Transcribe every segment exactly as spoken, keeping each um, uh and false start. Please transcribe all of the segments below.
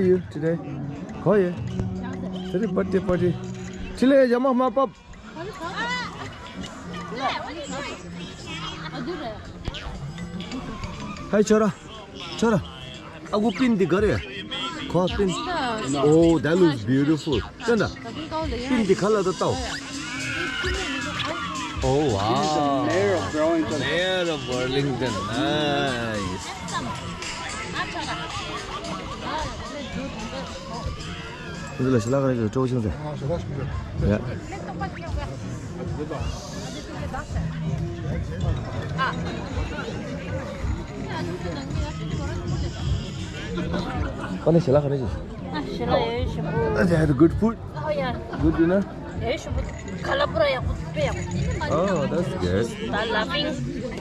you today? How are you? Very birthday party. Chile, yama ma pap. Hi, chora. Chora. Aku pin di gare. Ko pin. Oh, that looks beautiful. Tanda. Pin di khala da tau. Oh, wow. Mayor of Burlington. Mayor of Burlington. Nice. འདི་ལ་ཞལ་ལག་རེ་གི་སྤྲོ་བོ་ཆུང་ཟེར། ཡ། ཨ་ནི་ཞལ་ལག་རེ་གི། ཞལ་ལག་ཡོད་ཞིམ་པོ། They had good food. Oh, yeah. Good dinner. ཡོད་ཞིམ་པོ། ཁ་ལག་པུ་ར་ཡག་པོ། དཔེ་ཡག་པོ། Oh, that's good. ད་ལ་ཕིང་།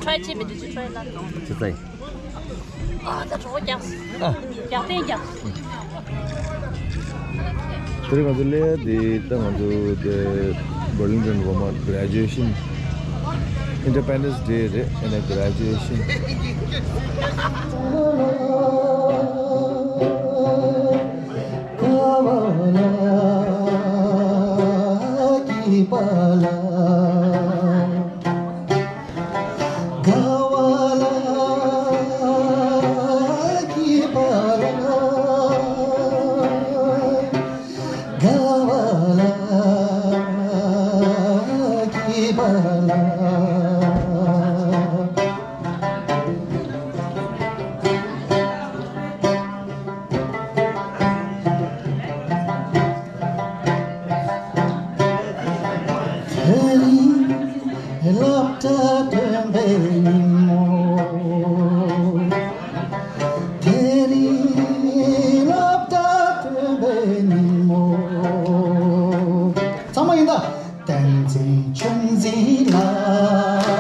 try བྱེད་མི་འདུག་ཅི་try ལ། ཅི་ཚེ། ཨ་ད་གྲོགས་རྒྱག་ཨ། རྒྱག་ཏེ་རྒྱག་དེ་རིང་ང་ཚོ་སླེབས་དེ་ད་ང་ཚོ་དེ་Burlington Vermont graduation, Independence Day རེད། ཨ་ནི་graduation. དེ་རིང་སློབ་གྲྭ་ཐོན་པའི་ཉིན་མོ། དེ་རིང་སློབ་གྲྭ་ཐོན་པའི་ཉིན་མོ། ཚང་མ་ཡིན་ད། བསྟན་འཛིན་ཆོས་འཛིན་ལགས།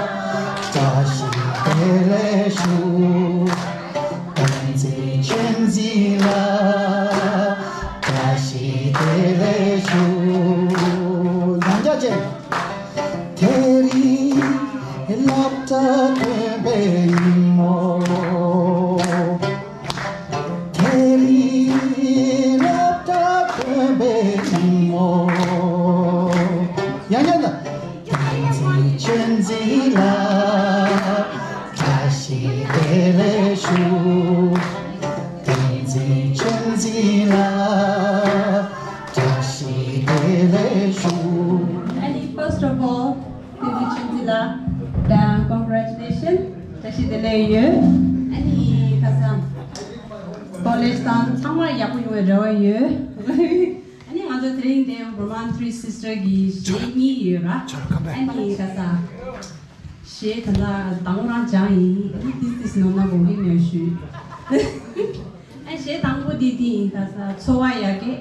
བཀྲ་ཤིས་བདེ་ལེགས་ཞུ། བསྟན་འཛིན་ཆོས་འཛིན་ལགས། བཀྲ་ཤིས་བདེ་ལེགས་ཞུ། ཡང་བསྐྱར་བྱས། དེ་རིང་སློབ་གྲྭ་ཐོན་པའི་ཉིན་མོ། དེ་རིང་སློབ་གྲྭ་ཐོན་པའི་ཉིན་མོ། ཡང་ཡང་ན། བསྟན་འཛིན་ཆོས་འཛིན་ལགས། བཀྲ་ཤིས་བདེ་ལེགས་ཞུ། བསྟན་འཛིན་ཆོས་འཛིན་ལགས། བཀྲ་ཤིས་བདེ་ལེགས་ཞུ། And first of all, བསྟན་འཛིན་ཆོས་འཛིན་ལགས། ད་congratulation. བཀྲ་ཤིས་བདེ་ལེགས་ཡོད། ཨ་ནི་ཁ་སང་ཀོ་ལེཇ་དང་ཚང་མ་ཡག་པོ་ཡོང་བའི་རེ་བ་ཡོད། ཨ་ནི་ང་ཚོ་དེ་རིང་འདིར་Vermont Three Sister གི་གཞས་གཉིས་ཡོད་ར། ཨ་ནི་ཁ་སང་གཞས་ད་ལྟ་དང་པོ་རང་སྦྱངས་ཡིན། ཨ་ནི་this is not a movie ནས་ཞུས། ཨ་གཞས་དང་པོ་འདི་འདི་ཡིན། ཁ་སང་འཚོ་བ་ཡག་གེ།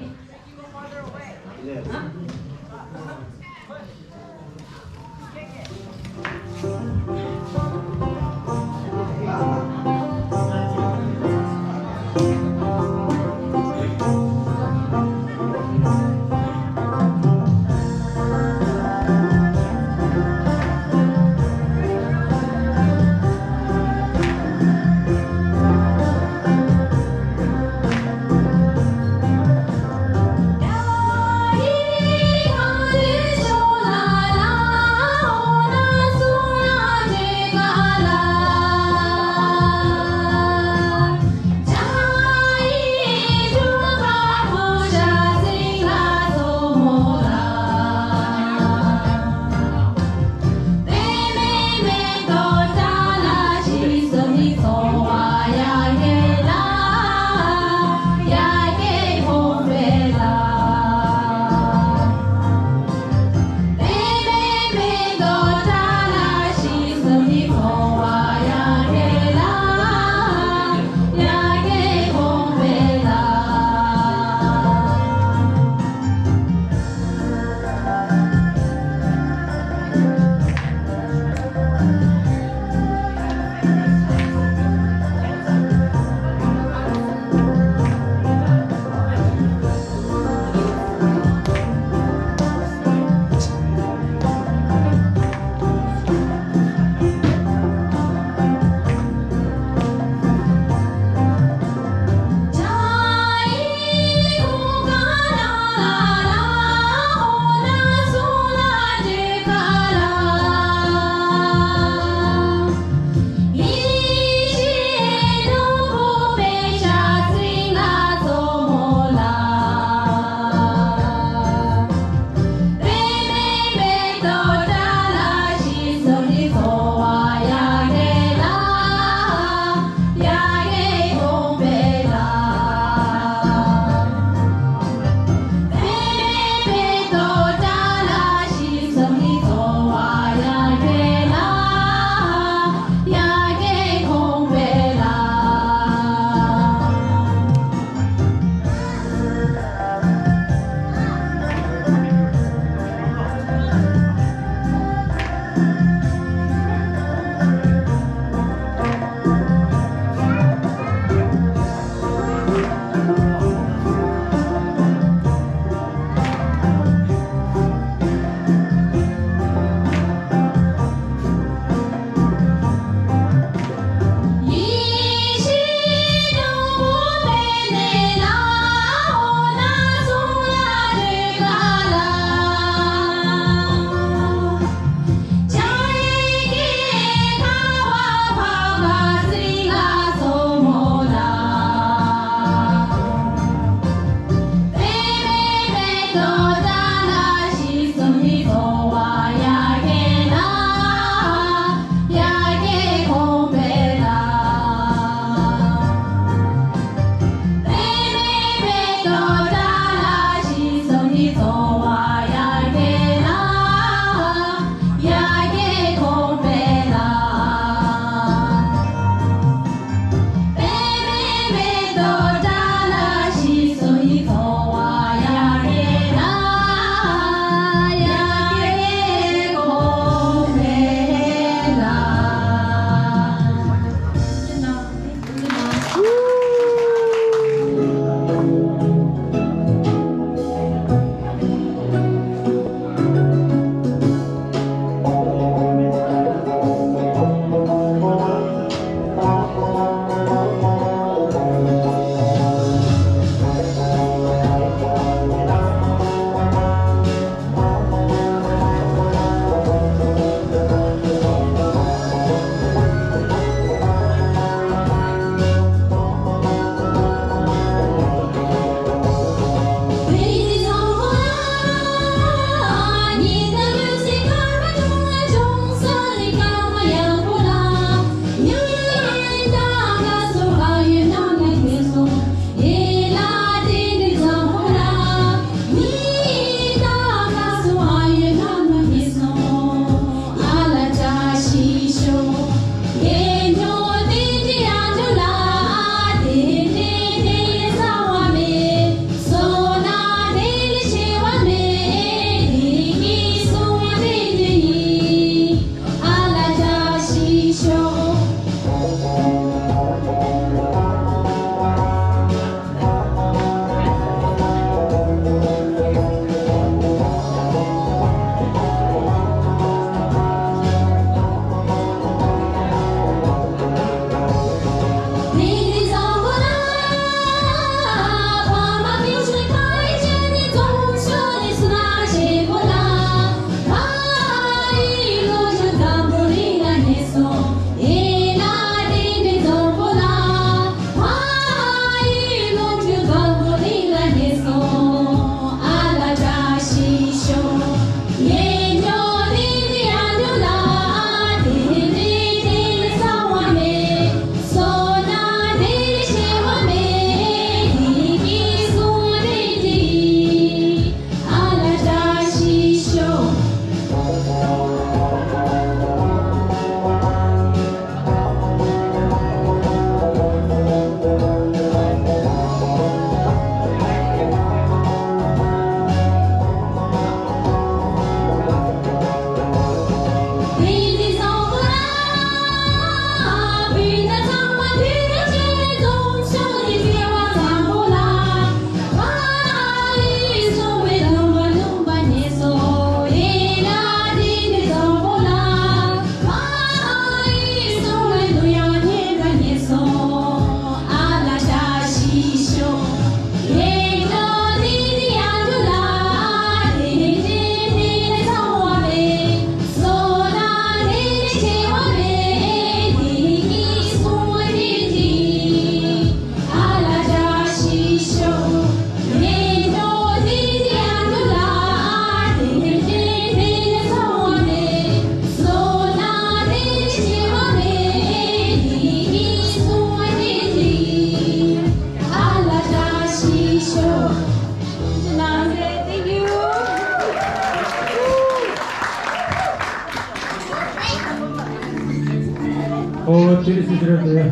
ཨོ་ཏི་རི་སི་སི་ཊར་དེ།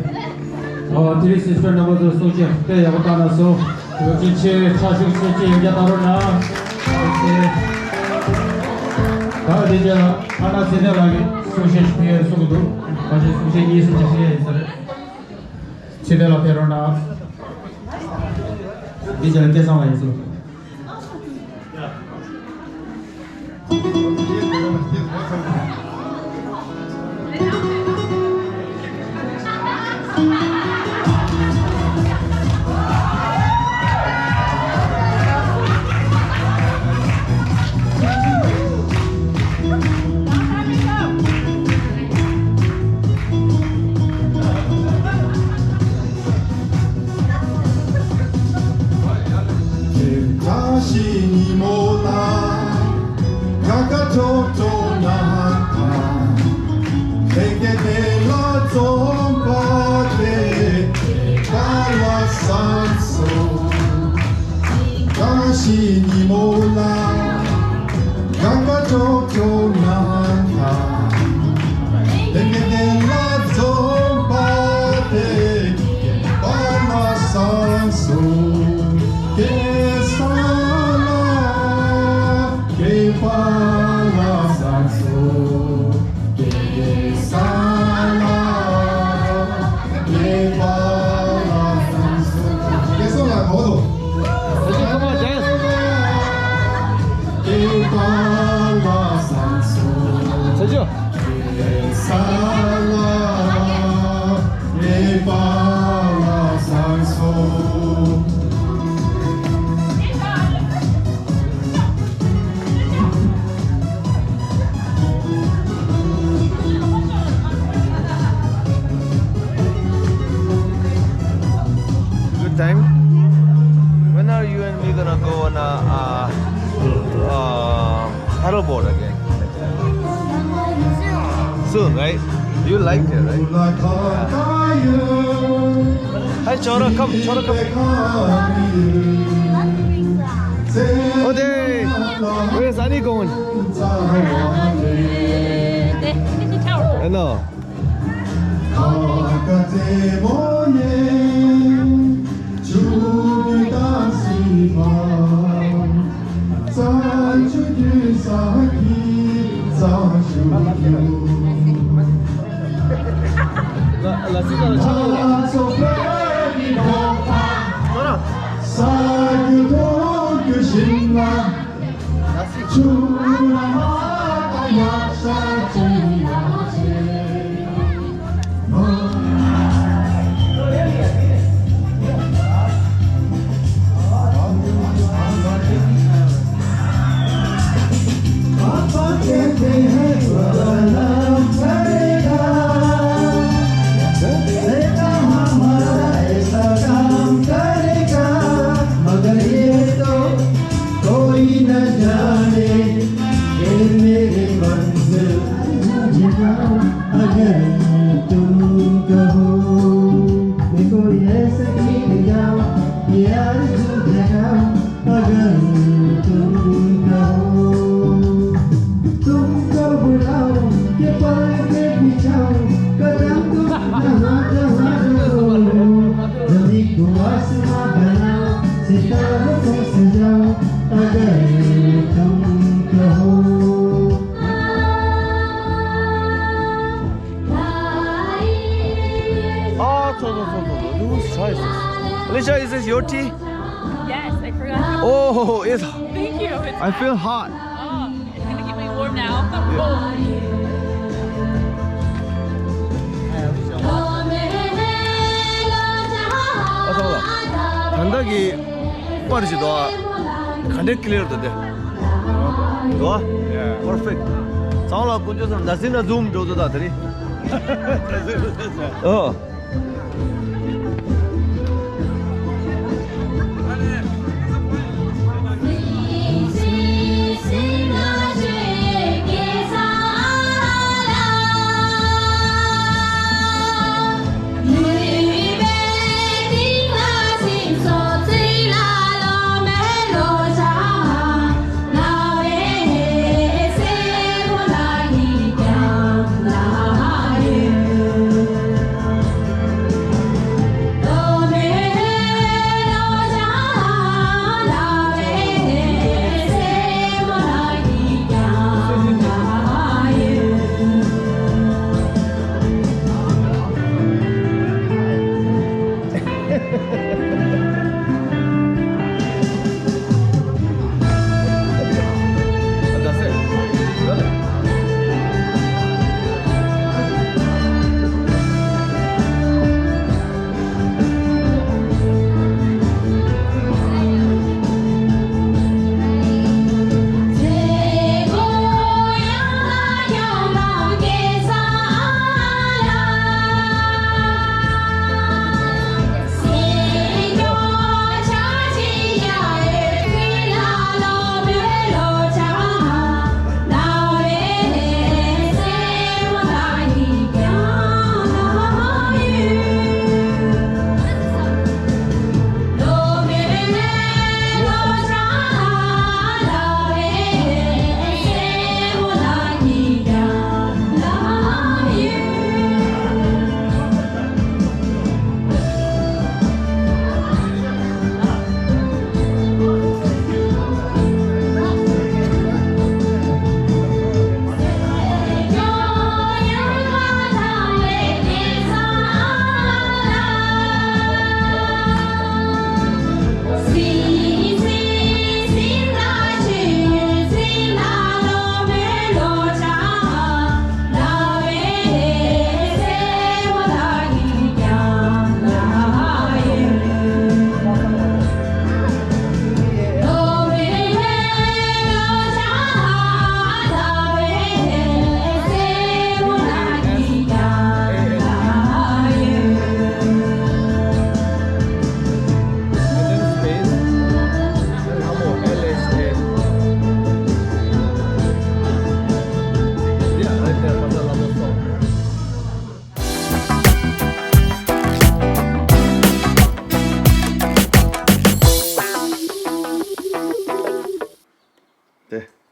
ཨོ་ཏི་རི་སི་སི་ཊར་རྣམ་པ་ཚོ་གསུང་བཤད་དཔེ་ཡག་པོ་བཏང་གནང་སོང་། ཡོད་ཚད་ཆེ་ཕྱག་ཤུགས་ཆེ་ཆེ་ཡོད་རྒྱ་བཏང་རོགས་གནང་། ཨོ་ཁེ། ད་དེ་རྗེས་ཨ་ན་ཚེ་བརྟན་ལགས་ཀྱིས་གསུང་བཤད་ཞིག་ཕུལ་ཡས་གསུང་གི་འདུག་མ་གཞི་གསུང་བཤད་གཉིས་གསུམ་ཅིག་ཕུལ་ཡས་ཡིན་ས་རེད། ཚེ་བརྟན་ལགས་ཕེབས་རོགས་གནང་། དེ་རྗེས་ལ་སྐལ་བཟང་ལགས་ཡིན་སོང་། བཀྲ་ཤིས་ཉིན་མོ། དེ་ལ་རྩོམ་པ་དེ་དེ་ག་ལ་བཟང་སོང་། ད་ཕྱི་ཉིན་མོ་ལ་དགའ་དགའ་སྐྱོ་སྐྱོ་ངང་ཐག་དེ་ག་དེ་ལ་རྩོམ་པ་དེ་དེ་ག་ལ་བཟང་སོང་། ཀེ་ས་ལ་ཀེ་པ་ལ་བཟང་སོང་། ཀེ་ས་ལ་ཀེ་པ་ལ་བཟང་སོང་། ཀེ་ས་ལ་གོ་དོ། Come on, dance. ཀེ་པ་ལ་བཟང་སོང་། ཀེ་ས་ལ་ཀེ་པ་ལ་བཟང་སོང་། Good time. When are you and me gonna go on a uh, uh, paddle board again? Soon, right? You like it, right? Hi, Chora, come, Chora, come. Oh, there. Where's Ani going? I know. Ah, so, so, so, so, so. Whose choice is this? Alicia, is this your tea? Yes, I forgot. Oh, it's. Thank you. It's I feel hot. Oh, it's gonna keep me warm now. I'm cold. ཨ་ཚང་ལགས། ད་ལྟ་གི་པར་ཞིག་འདུག་ཨ། ག་འདྲའི་ཀི་ལི་ཡར་འདུག་དེ། འདུག་ཨ། Yeah. Perfect. ཚང་ལ་དཀོན་མཆོག་གསུམ་ན་སྲིད་ན་ཛུམ་འགྲོ་འདུག་ད་དེ་རིང་། ཨོ།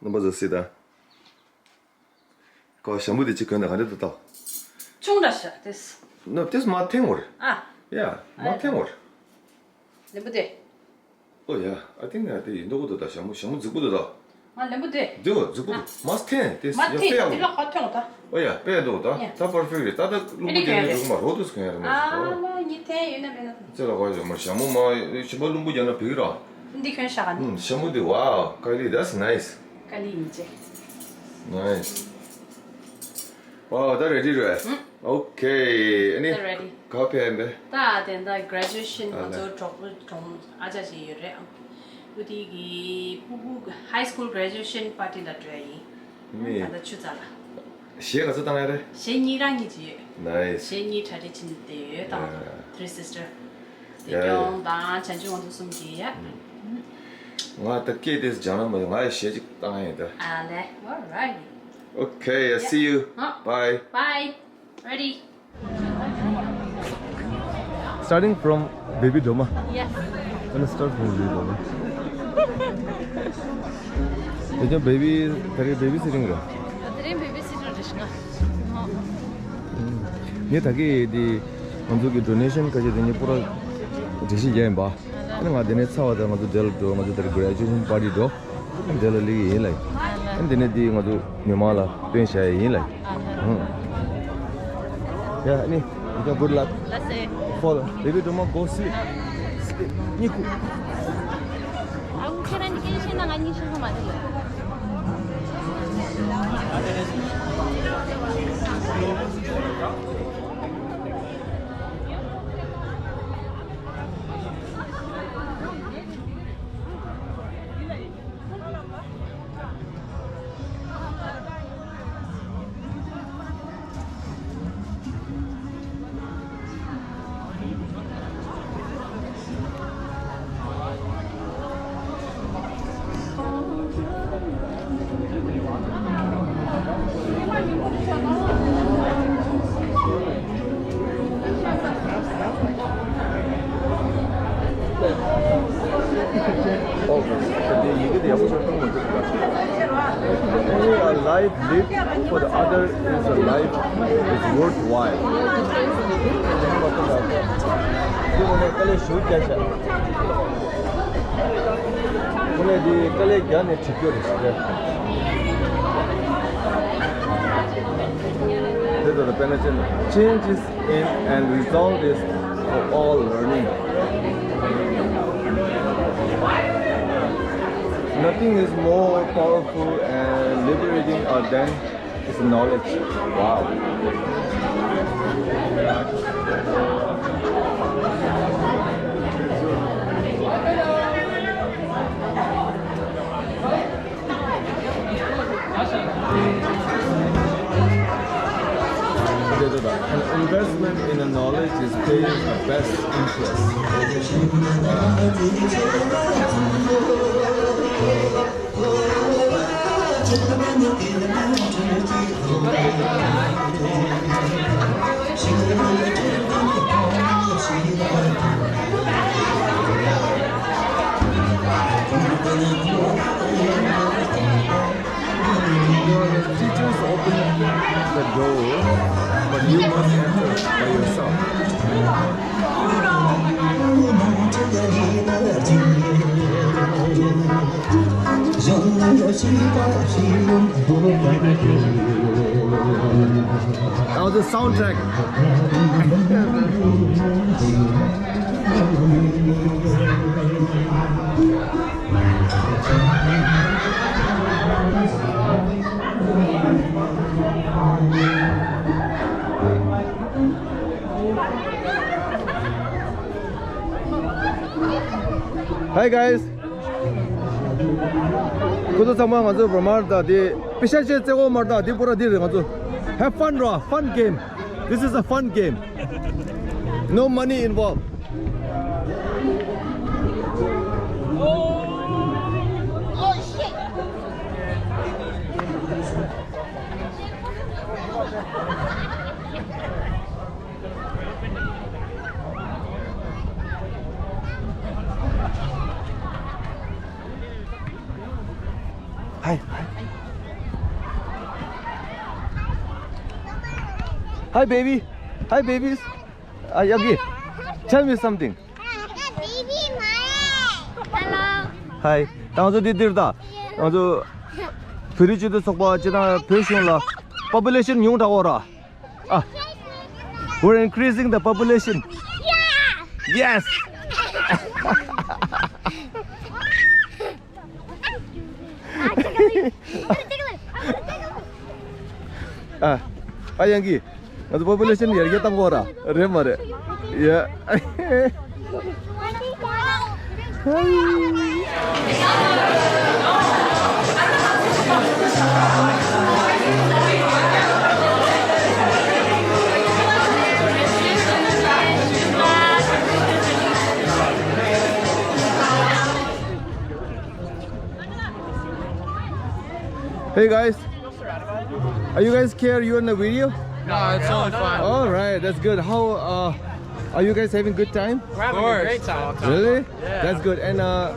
རྣམ་པ་ཚོ་སྲིད་ད། ཁོ་ཞྭ་མོ་དེ་ཅིག་གོན་ན་ག་འདྲ་འདུག་ད། ཆུང་དྲགས་ཤག་དེས། ནོ་དེས་མ་འཐེན་བར། ཨ། ཡ་མ་འཐེན་བར། ལེན་པོ་དེ། ཨོ་ཡ། I think ཨ་དེ་ཡིན་མདོག་པོ་འདུག་ད། ཞྭ་མོ་ཞྭ་མོ་རྫིག་པོ་འདུག་ད། ང་ལེན་པོ་དེ། འདུག་རྫིག་པོ་འདུག་མ་འཐེན་དེས་མ་ཡ་འཐེན་དཔེ་ཡག་དེ་ལ་ཁ་ཐོན་ད། ཨོ་ཡ་དཔེ་འདུག་ད། ཡ། ད་པར་ཕེག་རེད། ད་ད་རླུང་བུ་རྒྱག་ན་འགྲིག་མ་རོ་དུས་གོན་ཡ་རེད་མ་ཨ་ཞིག་མ་ཉི་འཐེན་ཡོད་ན་མེད་ན། ཙེ་ལ་གོ་ཞྭ་མོ་ཞྭ་མོ་མ་ཞིམ་པ་རླུང་བུ་རྒྱག་ན་ཕེག་ར། འདི་གོན་ཤག་ག་ནི། ཞྭ་མོ་དེ། Wow Kylie, that's nice. Kylie ཡིན་ཅེ། Nice. Wow ད་རེ་ཌི་རེད། Okay ཨ་ནི། ད་རེ་ཌི། ག་ཕེབས་པས། ད་དེ་འདྲ་graduation ང་ཚོ་གྲོགས་པོ་གྲོགས་མོ་ཨ་ཅག་ཅིག་ཡོད་རེད། ཨུ་དེ་གི་ཕྲུ་གུ་high school graduation party ལ་འགྲོ་ཡ་ཡིན། ད་ད་ཆུ་ཚ་ལ། གཞས་ག་ཚོད་བཏང་ཡ་རེད། གཞས་གཉིས་རང་གཉིས་ཅིག་ཡོད། Nice. གཞས་གཉིས་གྲ་སྒྲིག་བྱེད་བསྡད་ཡོད་དང་། Three Sister དེ་ཡ་ཡ། སྐྱོང་དང་བྱང་ཆུབ་ང་ཚོ་གསུམ་གྱིས་ཡ། ང་ད་སྐད་དེ་སྦྱང་ན་མ་ཡོང་། ང་ཡི་གཞས་ཅིག་བཏང་ཡ་ཡིན་ད། ཨ་ལེ། Alright. Okay, I see you. Bye. Bye. Ready. Starting from baby drama. Yes. Let's start from baby drama. དེ་ཀྱང་baby ད་རེས་baby sitting རེད། དེ་རིང་baby sitter རེད་ཤག་ངས་ད་གི་དེ་ང་ཚོ་གི་donation ཁ་ཤས་དེ་ཉིད་པུ་ར་སྒྲིག་གཞི་ཡིན་པ། ཨ་ནི་ང་དེ་ནས་ཚར་བ་དང་ང་ཚོ་འདི་ལ་འགྲོ། ང་ཚོ་ད་རེས་graduation party འགྲོ། འདི་ལ་སླེབས་ཀྱི་ཡིན་ལ། ཨ་འདི་ནས་འདི་ང་ཚོ་མི་མང་ལ་སྟོན་བྱ་ཡ་ཡིན་ལ། ཡ་ཨ་ནི་you can good luck. Let's say. For baby drama, go sleep. Sleep. གཉིད་ཁུག་ཨ་ཁྱེད་རང་གཉིས་ཀྱི་ཤེས་ན་ང་གཉིད་ཤེས་ས་མ་རེད། Only a life lived for the other is a life is worthwhile. དཀའ་ལས་ཞེ་པོ་རྒྱག་ཤག་དངོས་གནས་འདི་དཀའ་ལས་རྒྱག་ནས་བྲིས་རྒྱུ་རེད་ཟེར། དེ་ལྟར་དཔེར་ན་ཅི་ན། Change is in and result is for all learning. Nothing is more powerful and liberating than is knowledge. Wow. An investment in a knowledge is paying a best interest. Teachers open the door, but you must enter by yourself. That was a soundtrack. Hi guys. ཁོ་ཚོ་ཚང་མ་ང་ཚོ་བར་མར་ད་དེ་པེ་ཤ་ཆེ་རྩེ་གོ་མར་ད་དེ་པོ་ར་དེ་རེད། ང་ཚོ་have fun ར། Fun game. This is a fun game. No money involved. Hi, hi. Hi, baby. Hi, babies. Uh, Yagi, tell me something. Hello. Hi. ད་ང་ཚོ་འདི་འདིར་ད། ང་ཚོ་བོད་རིགས་སྤྱི་མཐུན་ཚོགས་པ་སྤྱི་དང་བོད་གཞུང་ལ་པོ་པུ་ལེ་ཤན་ཉུང་དྲགས་པ་ར། Ah, we're increasing the population. Yes. Ah, ah, Yagi, ང་ཚོ་པོ་པུ་ལེ་ཤན་ཡར་རྒྱས་གཏང་དགོས་ར། རེད་མ་རེད། Yeah. Hey guys, are you guys care? You in the video? No, it's totally fine. All right, that's good. How uh, are you guys having good time? We're having a great time. Really? Yeah. That's good. And uh,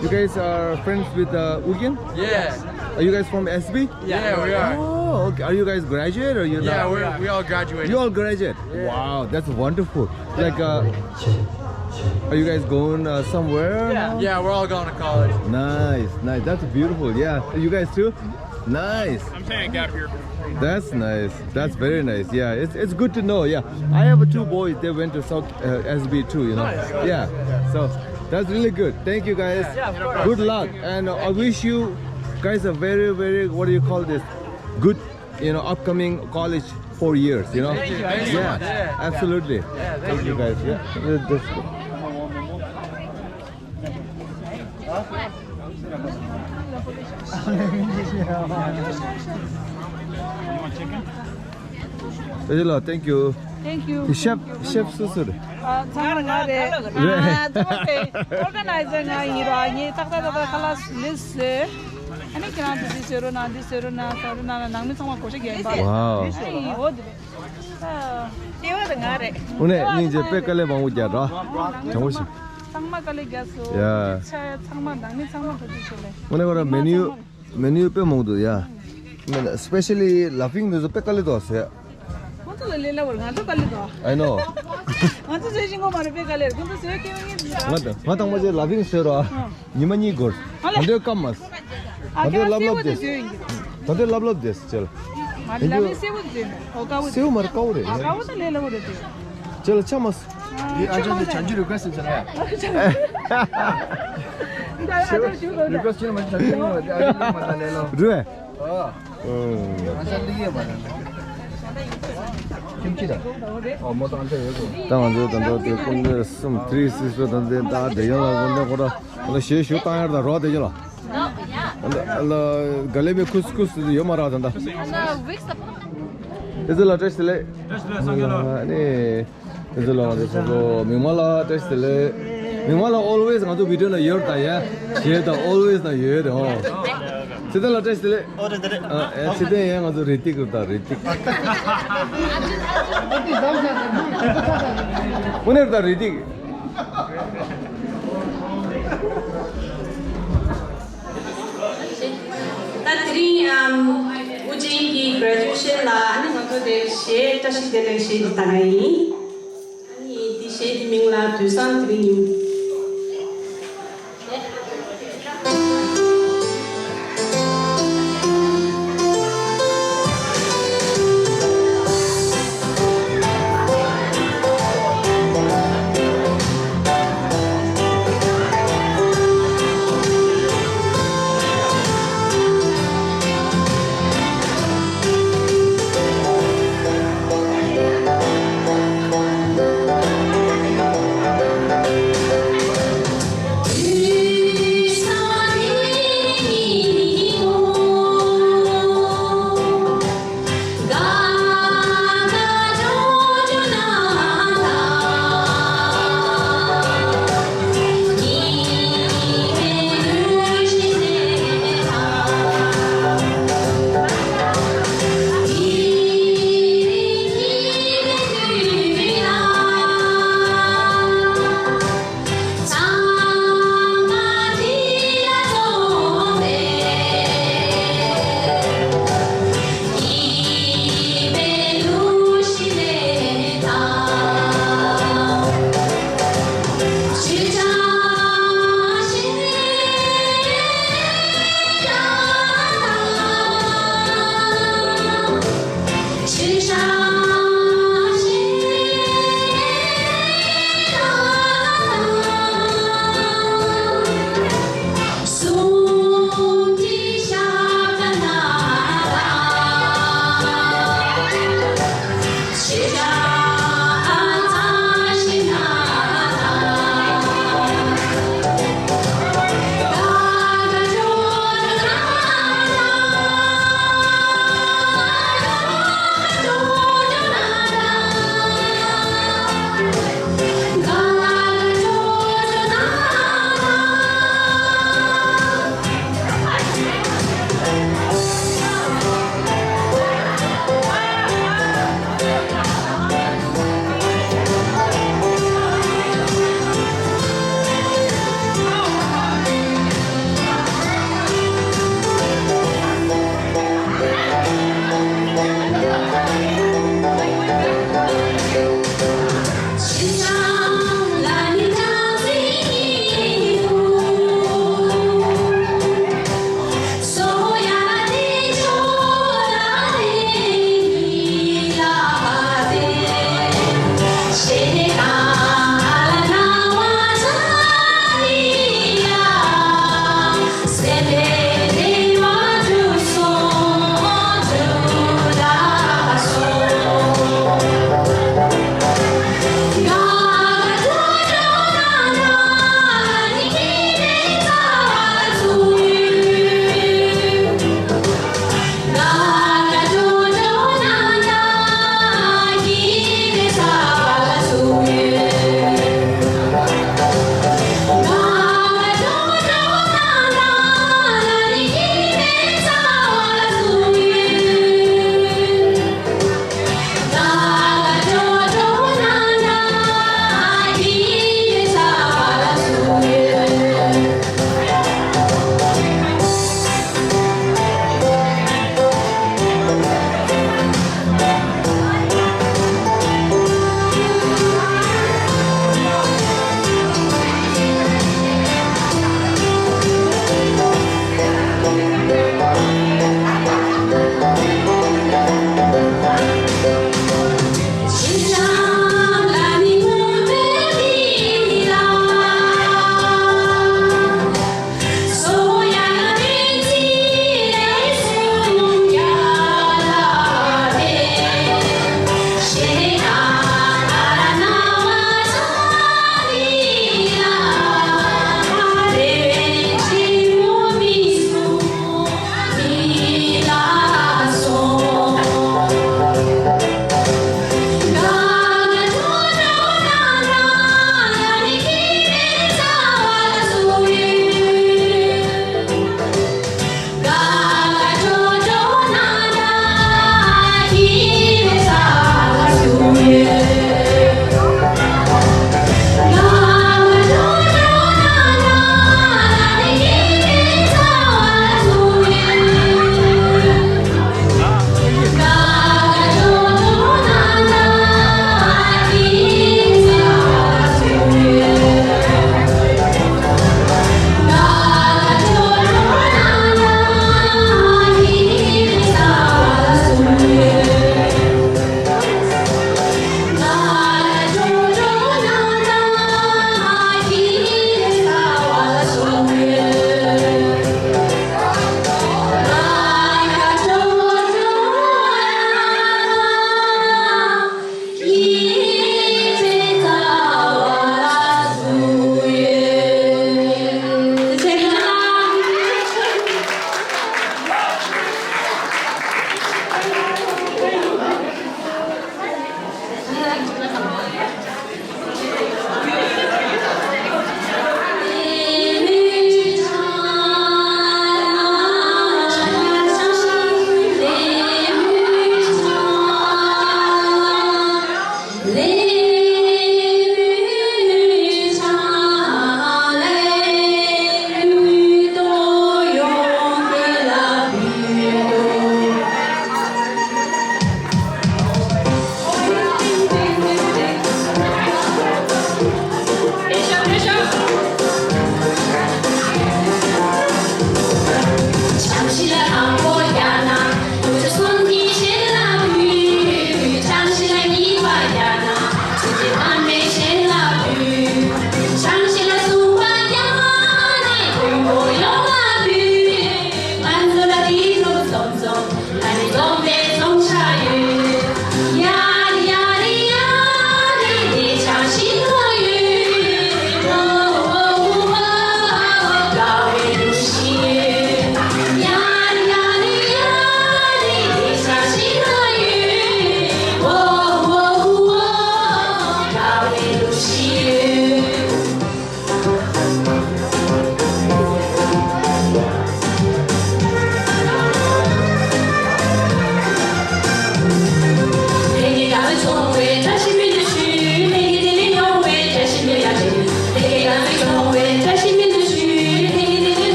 you guys are friends with uh, Ugyen? Yeah. Are you guys from S B? Yeah, we are. Oh, okay. Are you guys graduate or you're not? Yeah, we're, we all graduated. You all graduate? Yeah. Wow, that's wonderful. Like, uh, are you guys going uh, somewhere? Yeah. Yeah, we're all going to college. Nice, nice. That's beautiful. Yeah. You guys too? Nice. I'm saying a gap year. That's nice. That's very nice. Yeah, it's, it's good to know. Yeah, I have two boys. They went to South uh, S B too. You know. Nice. Yeah. So that's really good. Thank you guys. Yeah, of course. Good luck, and uh, I wish you guys a very, very, what do you call this? Good, you know, upcoming college four years. You know. Thank you. Thank you so much. Yeah, absolutely. Yeah, thank you guys. Yeah. This- Thank you. Thank you. Chef, chef སུ་སུ་རེད། ཨ། ཚང་མ་ང་རེད། རེད། ཨ། ཚང་མ་དེ་ཨོར་ག་ནའི་ཛར་ང་ཡིན་ར། ངས་ཏག་ཏག་ཏག་ཏག་ཁ་ལག་ལིསི་བཟོས། ཨ་ནི་ཁྱེད་རང་དེ་འདི་བཟོས་རོགས་གནང་། འདི་བཟོས་རོགས་གནང་། བཟོས་རོགས་གནང་། ནང་མི་ཚང་མ་བགོ་བཤའ་རྒྱག་ཡིན་པ། ཝའོ། ཨ་ཡིན། འོ་དེ་རེད། ཨ། ལྟེ་བ་དེ་ང་རེད། དངོས་གནས་སྙིང་རྗེ། དཔེ་དཀའ་ལས་མང་པོ་རྒྱག་ར། དྲང་པོ་བཤད། ཚང་མ་དཀའ་ལས་རྒྱག་སོང་། ཡ། ཆ་ཚང་མ་ནང་མི་ཚང་མ་ཐུགས་རྗེ་ཆེ་ལེ། དངོས་གནས་ཁོ་ར་མེ་ནིའུ། མེ་ནིའུ་དཔེ་མང་འདུག་ཡ། སི་པེ་ཤལ་ལི་ལ་ཕིང་འདི་ཚོ་དཔེ་དཀའ་ལས་འདུག་ཟེར། ཁོང་ཚོ་ལ་ལས་སླ་པོ་རེད། ང་ཚོ་དཀའ་ལས་འདུག I know. ང་ཚོ་བཟོས་ཤིང་གོ་མ་རེད། དཔེ་དཀའ་ལས་རེད། ཁོང་ཚོ་བཟོས་སྐྱེ་བ་ངེས་འདུག་ང་དང་ང་དང་མ་བྱས་ལ་ཕིང་ཟེར་རོ། ཨ། ཉི་མ་གཉིས་འགོར། ཨ་ལས། ད་འདོད་སྐམ་མ། ཨ། ད་འདོད་ལབ་ལབ་དེ། ད་འདོད་ལབ་ལབ་དེ་ཅེལ། ང་ལ་ཕིང་སེར་པོ་དེ་བཟོས་མེད། འོ། དཀར་པོ་དེ། སེར་པོ་མ་རེད། དཀར་པོ་རེད། ཨ། དཀར་པོ་དེ་ལས་སླ་པོ་རེད་དེ། ཅེལ་ཆ་མ། ཨ། ཨ་ཅག་ཅག་ཅག་ཅག་རི་ཀུ་ཨེ་སི་ཊི་ཟེར་ཡ། རི་ཀུ་ཨེ་སི་ཊི་ཞུ་དགོས། རི་ཀུ་ཨེ་སི་ཊི་མ་ཅག་ཅག་ཅག་ཅག་ཅག་ཅག་ཅག་ལས་ལོ། རེད། ཨ། ཨང་། ཨ་ཅག་ལི་ཡེ་མ་རེད། ཁྱིམ་ཆི་ར། ཨོ་མོ་ཏང་ཅག་ཡོད་གོ། ད་ང་ཚོ་ད་ལྟ་དེ་ཀུན་ནས་གསུམ་ཐི་རི་སིག་སི་ད་ལྟ་དེ་ཡང་ལ་ཀུན་ནས་ཁོ་ར་ད་ལྟ་ཞེ་ཞུ་བཏང་ཡར་ད་རོགས་དེ་ཡོད་ལ། ཨ་ལ་ག་ལེ་མི་ཁུ་སི་ཁུ་སི་ཡོད་མ་ར་ད་ད། ཨེ་ཟི་ལ་བཀྲ་ཤིས་བདེ་ལེགས། བཀྲ་ཤིས་བདེ་ལེགས། སངས་རྒྱས་ལགས། ཨ་ནི། ཨེ་ཟི་ལ་ང་ཚོ་ཚོ་ཚོ་མིག་དམར་ལ་བཀྲ་ཤིས་བདེ་ལེགས། མིག་དམར་ལ་always ང་ཚོ་བི་ཌིའོ་ནང་ཡོད་ད་ཡ། ཞེ་ད་always ནང་ཡོད་རེད་ཧོ། ཚེ་བརྟན་ལ་བཀྲ་ཤིས་བདེ་ལེགས། ཨོ་རེད་རེད། ཨ། ཨེ་ཚེ་བརྟན་ཡ། ང་ཚོ་རི་ཏིག་རུ་ད་རི་ཏིག་དངོས་གནས་རུ་ད་རི་ཏིག་ད་དེ་རིང་ཨམ་ཨུ་ཅན་གྱི་གྷ་རེ་ཇུ་ཨེ་ཤན་ལ་ཨ་ནི་ང་ཚོ་དེ་གཞས་བཀྲ་ཤིས་བདེ་ལེགས་གཞས་འདི་བཏང་ཡ་ཡིན། ཨ་ནི་དེ་གཞས་དེ་མིང་ལ་དུས་བཟང་དེ་རིང་ཡིན།